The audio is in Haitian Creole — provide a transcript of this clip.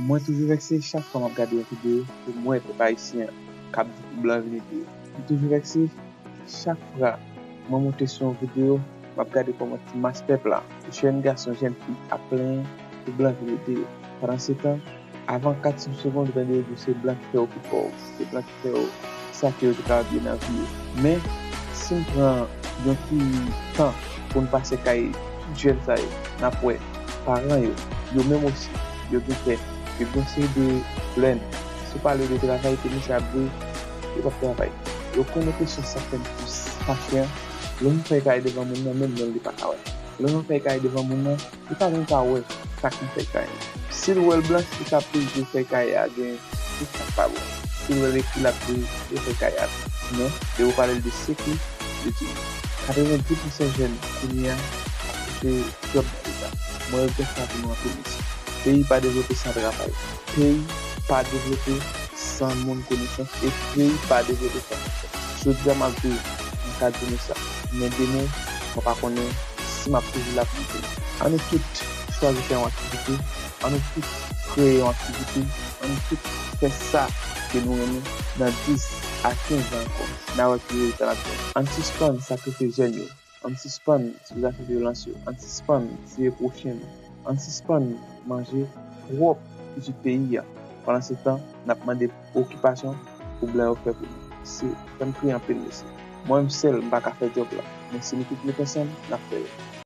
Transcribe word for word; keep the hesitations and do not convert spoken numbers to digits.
Mwen toujou vèkse chak fwa m ap gade yon videyo pou m wè pèp ayisyen k ap di pou blan vin ede yo. M toujou vèkse chak fwa mwen monte sou yon videyo, m ap gade kòman ti mas pèp la, jèn gason, jèn fi ap plenyen pou blan vin ede yo. Pandansetan, avan kat sis segonn, ou tande yo di w se blan ki fè yo pi pòv, se blan ki fè yo sa ke yo te kapab ye nan vi yo. Men, si n pran yon ti tan pou n pase kay tout jèn sa yo, n ap wè paran yo, yo menm osi, yo gen kè, yo gen yon seri de plèn. Si w pale de travay ke mesye ap di, yo p ap travay. Yo konnen ke se sa k fè m plis fache an. Lè m fè kay devan moun nan, menm non li pa ka wè. Lè m fè kay devan moun nan, li pa menm ka wè sa k nan fèy kay an. Si l wè l blanch, li ka toujou fè kay a gen tout sa k pa bon. Si l wè l ekri, l ap di yo fè kay a. Men, lè ou pale l de sekirite, katrevenndis pousan jèn kounye a ap chèche djòb nan leta. Mwen regrèt sa pou nou anpil mesye. Peyi pa devlope san travay. Peyi pa devlope san moun konesans e peyi pa devlope san moun fòs. Jodi a m ap viv, m ka di nou sa. Men demen, mwen pa konnen si m ap toujou la pou m di nou. Ann nou tout chwazi fè yon aktivite, ann nou tout kreye yon aktivite, ann nou tout fè sa ke nou renmen nan dis a kenz an ankò. N a wè ki rezilta n ap jwenn. Ann sispann sakrifye jèn yo. Ann sispann sou zafè vyolans yo. Ann sispann tiye pwochen nou. Ann sispann manje twòp pitit peyi a. Pandansetan, n ap mande okipasyon pou blan yo fè pou nou. Se fè m kriye anpil, mesye. Mwen menm sèl, m pa ka fè djòb la. Men si nou tout met ansanm, n ap fè l.